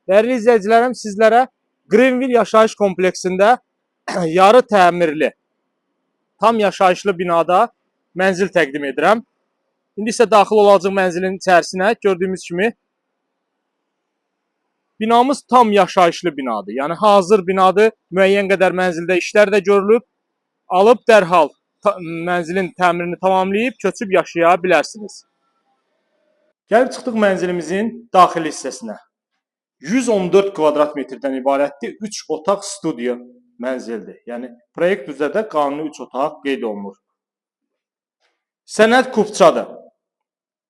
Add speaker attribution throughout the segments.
Speaker 1: Dəyərli izləyicilərim, sizlərə Greenville yaşayış kompleksində yarı təmirli, tam yaşayışlı binada mənzil təqdim edirəm. İndi isə daxil olacaq mənzilin içərisinə. Gördüyümüz kimi binamız tam yaşayışlı binadır. Yəni hazır binadır. Müəyyən qədər mənzildə işlər də görülüb. Alıb dərhal mənzilin təmirini tamamlayıb köçüb yaşaya bilərsiniz. Gəlib çıxdıq mənzilimizin daxili hissəsinə. 114 kvadrat metrdən ibarətdir. 3 otaq studiya mənzildir. Yəni proyekt üzrə də qanuni 3 otaq qeyd olunur. Sənəd kupçadır.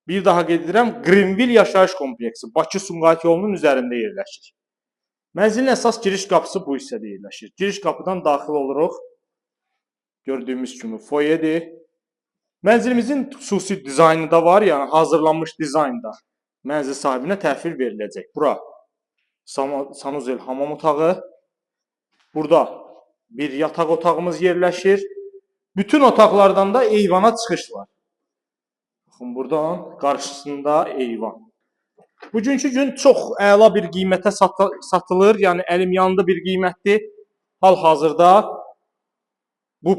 Speaker 1: Bir daha qeyd edirəm, Greenville yaşayış kompleksi Bakı-Sumqayıt yolunun üzərində yerləşir. Mənzilin əsas giriş qapısı bu hissədə yerləşir. Giriş qapıdan daxil oluruq. Gördüyümüz kimi foyedir. Mənzilimizin xüsusi dizaynı da var, yəni hazırlanmış dizayn da mənzil sahibinə təhvil veriləcək. Bura sanuzel hamam otağı. Burada bir yataq otağımız yerləşir. Bütün otaqlardan da eyvana çıxış var. Baxın, buradan qarşısında eyvan. Bugünkü gün çox əla bir qiymətə satılır. Yəni əlim yandı bir qiymətdir. Hal-hazırda bu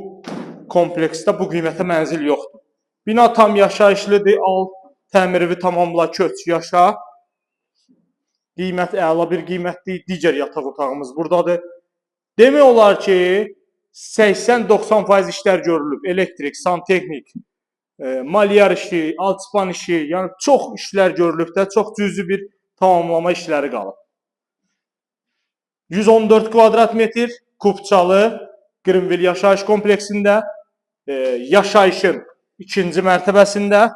Speaker 1: kompleksdə bu qiymətə mənzil yoxdur. Bina tam yaşayışlıdır. Al, təmirini tamamla, köç, yaşa. Qiymət əla bir qiymətdir. Digər yataq otağımız buradadır. Demək olar ki, 80-90% işlər görülüb. Elektrik, santexnik, maliyar işi, alçıpan işi, yəni çox işlər görülüb də, çox cüzi bir tamamlama işləri qalıb. 114 kvadrat metr Kupçalı Greenville yaşayış kompleksində, yaşayışın ikinci mərtəbəsində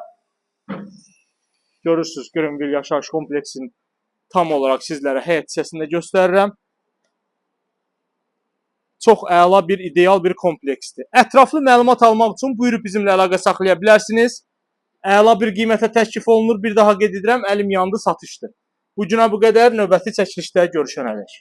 Speaker 1: görürsünüz. Greenville yaşayış kompleksinin tam olaraq sizlərə həyət hissəsində göstərirəm. Çox əla bir, ideal bir kompleksdir. Ətraflı məlumat almaq üçün buyurub bizimlə əlaqə saxlaya bilərsiniz. Əla bir qiymətə təklif olunur. Bir daha qeyd edirəm, əlim yandı satışdır. Bu günə bu qədər. Növbəti çəkilişdə görüşənədək.